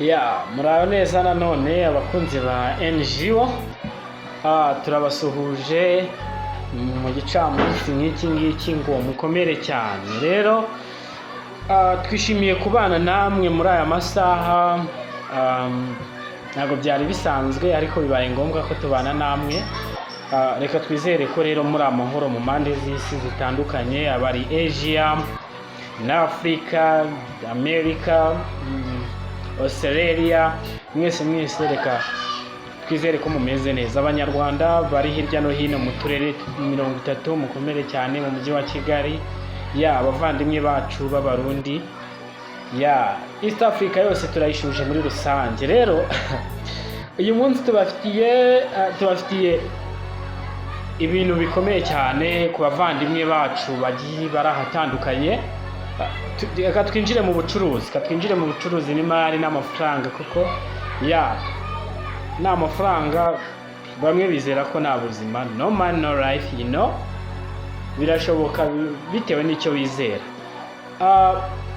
Ya, muraho neza nanone abakunzi ba NGO. Turabasuhuje mu gicamunsi nk'iki ngiki ngo mukomere cyane. Rero twishimiye kubana namwe muri aya masaha. Ntabwo byari bisanzwe, ariko bibaye ngombwa ko tubana namwe. Reka twizere ko rero muri amahoro mu mpande z'isi zitandukanye, abari Asia na Afurika, Amerika, Australia, mwese mwese reka twizere ko mumeze neza. Abanyarwanda bari hirya no hino mu turere 30, mukomere cyane mu mujyi wa Kigali. Ya, abavandimwe bacu b'Abarundi, ya, East Africa yose turayishuje muri rusange. Rero uyu munsi tubafitiye ibintu bikomeye cyane ku bavandimwe bacu bagiye bari ahatandukanye. Reka twinjire mu bucuruzi, reka twinjire mu bucuruzi n'imari n'amafaranga, kuko ya ni amafaranga bamwe bizera ko nta buzima, no money no life. Birashoboka bitewe n'icyo wizera.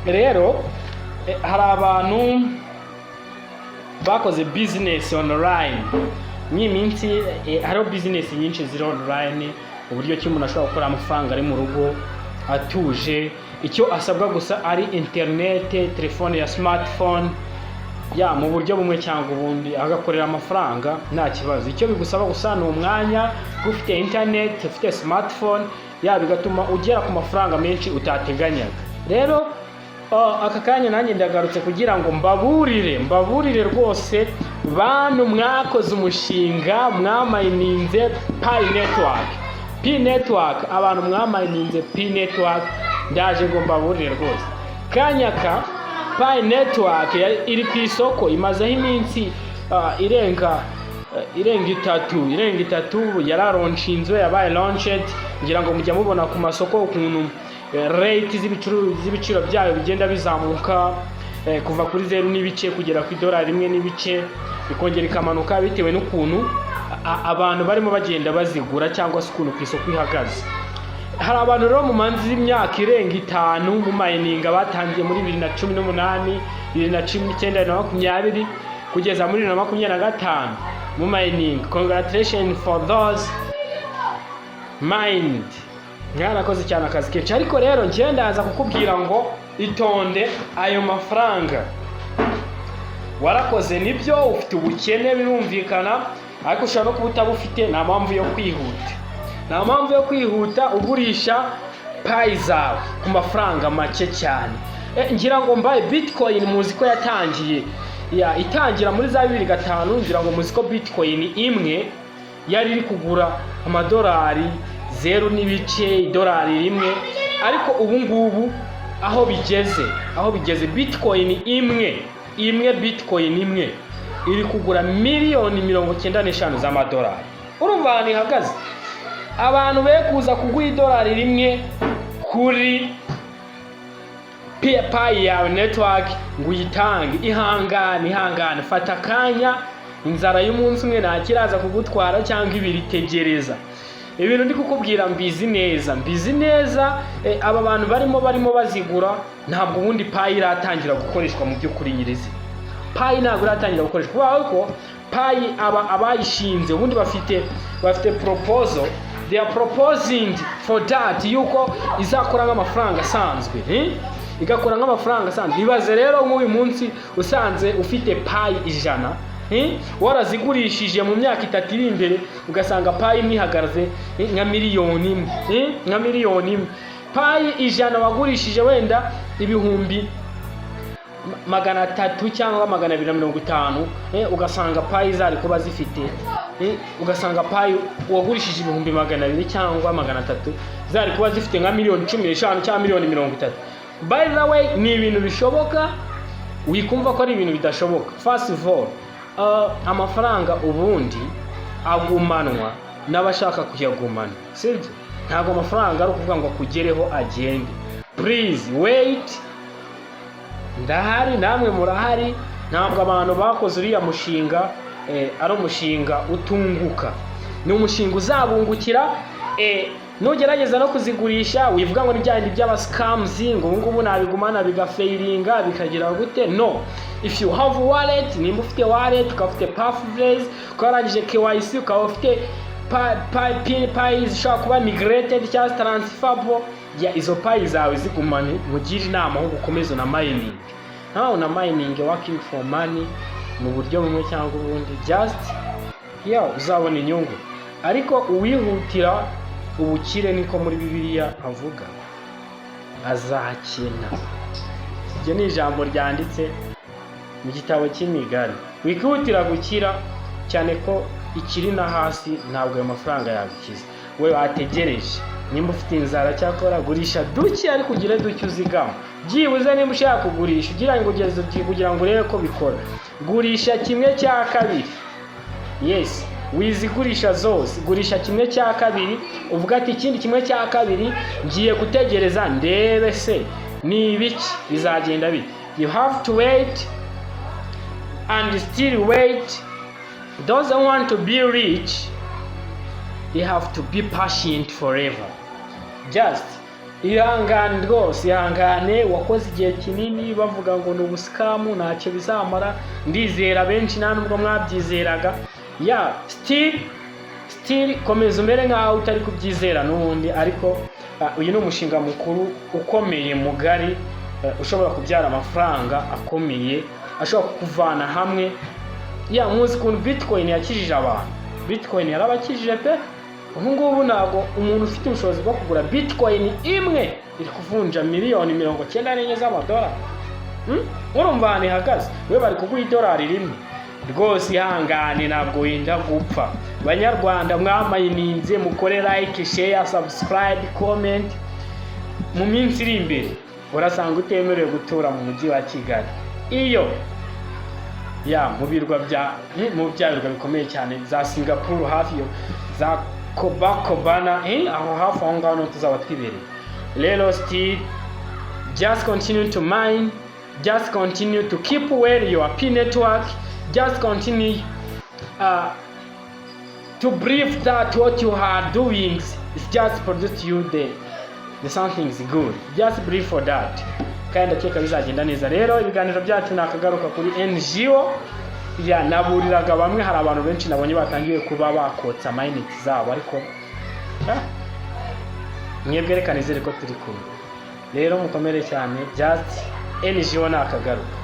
Rero hari abantu bakoze business online mw'iyi minsi. Hariho business nyinshi ziri online, uburyo ki umuntu ashobora gukora amafaranga ari mu rugo atuje, icyo asabwa gusa ari internet, telefone ya smartphone. Ya, mu buryo bumwe cyangwa ubundi agakorera amafaranga nta kibazo. Icyo bigusaba gusa ni umwanya, ufite internet, ufite smartphone, ya, bigatuma ugera ku mafaranga menshi utateganyaga. Rero aka kanya nanjye ndagarutse kugira ngo mbaburire, mbaburire rwose, bantu mwakoze umushinga, mwamayininze Pi Network, Pi Network, abantu mwamayininze Pi Network, ndaje ngo mbaburire rwose. Kanyaka Pi Network iri ku isoko, imazeho iminsi irenga 3, irenga 3. Yararonshinzwe, yabaye launched. Ngira ngo mujya mubona ku masoko ukuntu rate z'ibiciro byayo bigenda bizamuka, kuva kuri zeru n'ibice kugera ku idolari rimwe n'ibice, ikongera ikamanuka bitewe n'ukuntu abantu barimo bagenda bazigura cyangwa se ukuntu ku isoko ihagaze. Hari abantu rero mu manzi y'imyaka irenga 5 mu mayininga, batangiye muri 2018, 2019, 2020, kugeza muri 2025 mu mayininga. Congratulations for those mined, mwarakoze cyane akazi kenshi. Ariko rero njyewe ndaza kukubwira ngo itonde, ayo mafaranga warakoze nibyo, ufite ubukene birumvikana, ariko ushobora no kuba utabufite. Nta mpamvu yo kwihuta, nta mpamvu yo kwihuta ugurisha Pi zawe ku mafaranga make cyane. Ngira ngo mbaye Bitcoin muzi ko yatangiye, ya, itangira muri za 2005. Ngira ngo muzi ko Bitcoin imwe yari iri kugura amadolari zeru n'ibice, idolari rimwe. Ariko ubu ngubu aho bigeze, Bitcoin imwe imwe, Bitcoin imwe iri kugura miliyoni 95 z'amadolari. Urumva ahantu ihagaze? Abantu be kuza kuguha idolari rimwe kuri Pi yawe Network ngo uyitange. Ihangane, ihangane, fata akanya. Inzara y'umunsi umwe ntakiraza kugutwara cyangwa ibiri. Tegereza, ibintu ndi kukubwira mbizi neza, mbizi neza. Aba bantu barimo bazigura, ntabwo ubundi Pi iratangira gukoreshwa mu by'ukuri nyirizina. Pi ntabwo iratangira gukoreshwa kubera ko Pi aba abayishinze ubundi bafite proposal, they are proposing for that yuko izakora nk'amafaranga asanzwe, eh? Igakora nk'amafaranga asanzwe. Ibaze rero nk'uyu munsi usanze ufite Pi 100, eh? Warazigurishije, mu myaka 3 iri imbere ugasanga Pi imwe ihagaze nka miliyoni 1, eh? Nka miliyoni 1. Pi 100 wagurishije wenda 300,000 cyangwa 250, ugasanga Pi zari kuba zifite, ugasanga Pi wagurishije 200,000 cyangwa 300 zari kuba zifite nka miliyoni 15 cyangwa miliyoni 30. By the way, ni ibintu bishoboka, wikumva ko ari ibintu bidashoboka. First of all, amafaranga ubundi agumanwa n'abashaka kuyagumana, sibyo? Ntabwo amafaranga ari ukuvuga ngo akugereho agende. Please wait, ndahari, namwe murahari. Ntabwo abantu bakoze uriya mushinga ari umushinga utunguka, ni umushinga uzabungukira. Nugerageza no kuzigurisha, wivuga ngo ni bya bindi by'aba scams, ngo ubu ngubu nabigumana bigafailinga, bikagira gute. No, if you have wallet, nimba ufite wallet, ukaba ufite passphrase, ukaba warangije KYC, ukaba ufite Pi zishobora kuba migrated cyangwa se transferable ya izo Pi zawe, zigumane. Mugire inama aho gukomeza una mining, nawe una mining, working for money mu buryo bumwe cyangwa ubundi, just yeah, uzabona inyungu. Ariko uwihutira ubukire, niko muri Bibiliya avuga, azakena. Iryo ni ijambo ryanditse mu gitabo cy'Imigani. Wikihutira gukira cyane, ko ikiri na hasi ntabwo ayo mafaranga yagukiza. We wategereje, nimba ufite inzara, cyakora gurisha duke, ariko ugire duke uzigama byibuze. Nimba ushaka kugurisha ugira ngo ugeze kugira ngo urebe ko bikora, gurisha kimwe cya kabiri. Yes, wizigurisha zose, gurisha kimwe cya kabiri, uvuga ati: "Ikindi kimwe cya kabiri ngiye gutegereza ndebe se ni ibiki, bizagenda bite?" You have to wait and still wait. Those who want to be rich, they have to be patient forever. Just ihangane rwose, ihangane. Wakoze igihe kinini bavuga ngo ni ubu scam, ntacyo bizamara. Ndizera benshi nta nubwo mwabyizeraga. Ya, still komeza umere nkaho utari kubyizera n'ubundi, ariko uyu ni umushinga mukuru ukomeye, mugari, ushobora kubyara amafaranga akomeye, ashobora kukuvana hamwe. Ya, muzi ukuntu Bitcoin yakijije abantu. Bitcoin yarabakijije pe. Ubu ngubu ntabwo umuntu ufite ubushobozi bwo kugura Bitcoin imwe iri kuvunja miliyoni 94 z'amadolari. Urumva ahantu ihagaze? We bari kuguha idolari rimwe. Rwose ihangane, ntabwo wenda gupfa. Banyarwanda mwamayininze, mukore like, share, subscribe, comment. Mu minsi iri imbere urasanga utemerewe gutura mu mujyi wa Kigali, iyo ya mu birwa bya mu bya birwa bikomeye cyane za Singapore, hafi yo za Copacabana, aho hafi aho ngaho niho tuzaba twibereye. Rero still, just continue to mine, just continue to keep well your P Network, just continue to believe that what you are doing is just produce you the something is good. Just believe for that, kandi ndakeka bizagenda neza. Rero ibiganiro byacu nakagaruka kuri NGO. Ya, naburiraga bamwe, hari abantu benshi nabonye batangiye kuba bakotsa amayinite zabo, ariko mwebwe reka nizere ko turi kumwe. Rero mukomere cyane, just NGO nakagaruka.